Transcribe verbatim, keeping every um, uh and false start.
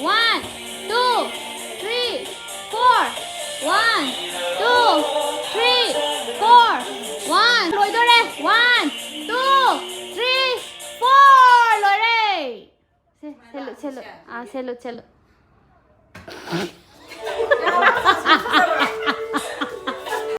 One, two, three, four. One, two, three, four. One. ꯂꯣꯏꯗꯣꯔꯦ. One, two, three, four. ꯂꯣꯏꯔꯦ. ꯁꯦ, salute, salute. ꯑꯥ, salute, salute.